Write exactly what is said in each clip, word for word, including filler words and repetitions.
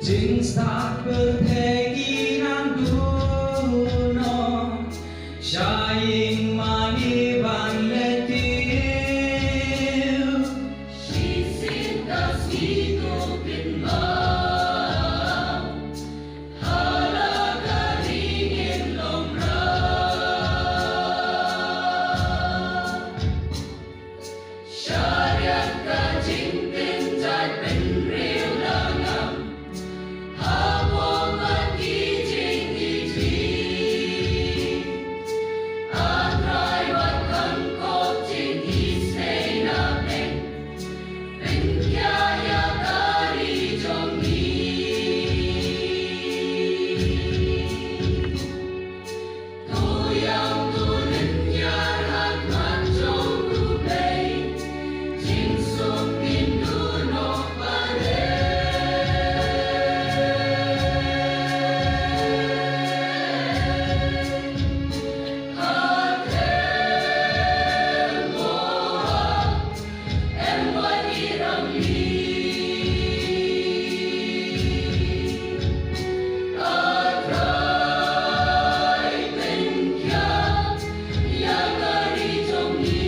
Jingstad pyrthei ngi nang duh noh, sha ïing mane ban leh tiew. Shisien ka sngi to kynmaw, ha la ka ri ngin long rah. Shariat ka jingpynjah pynriew la ngam, ha pong bad ki jingithuh. A Trai wat khang khop jingisynei na pdeng, pynkhiah ïa ka ri jong ngi. To ïam to lynñiar ha khmat jong U Blei, jingsuk ngin duh noh balei. Ha Thaiñ Moab, em wat i rangli. A Trai pynkhiah ïa ka ri jong ngi.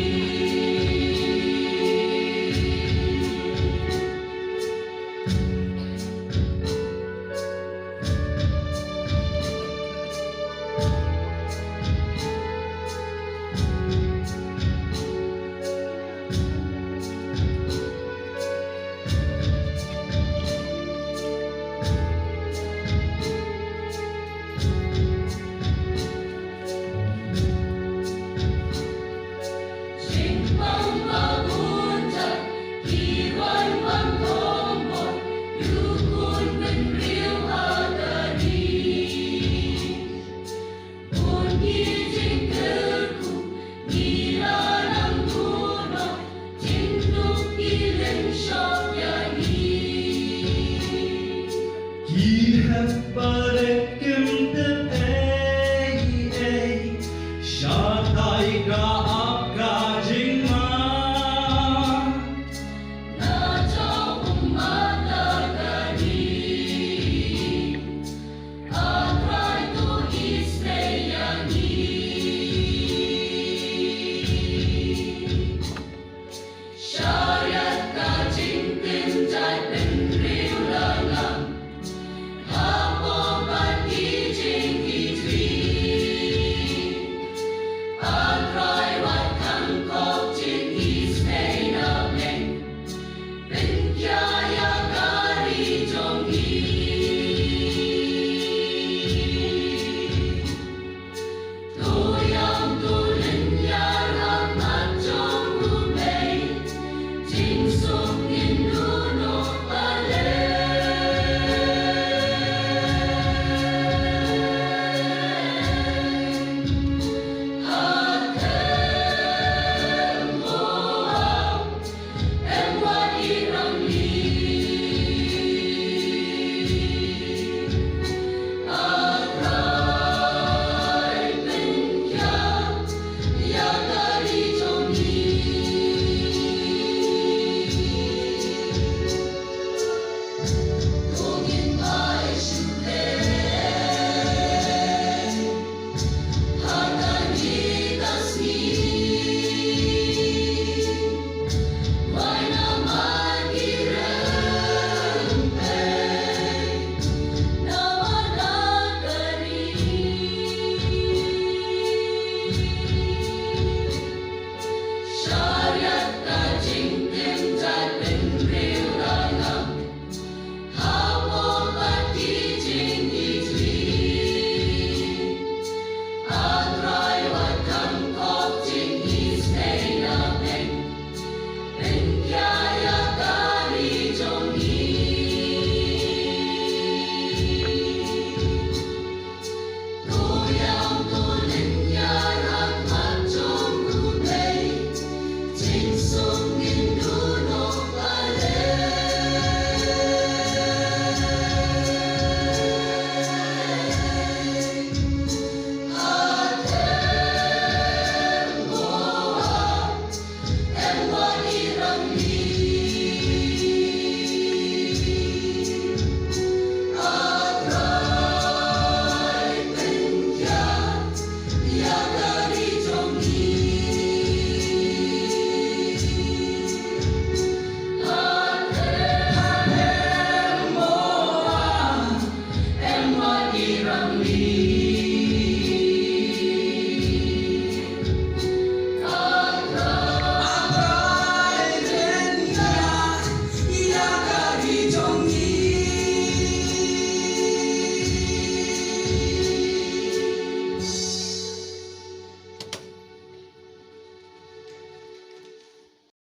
Ki hep ba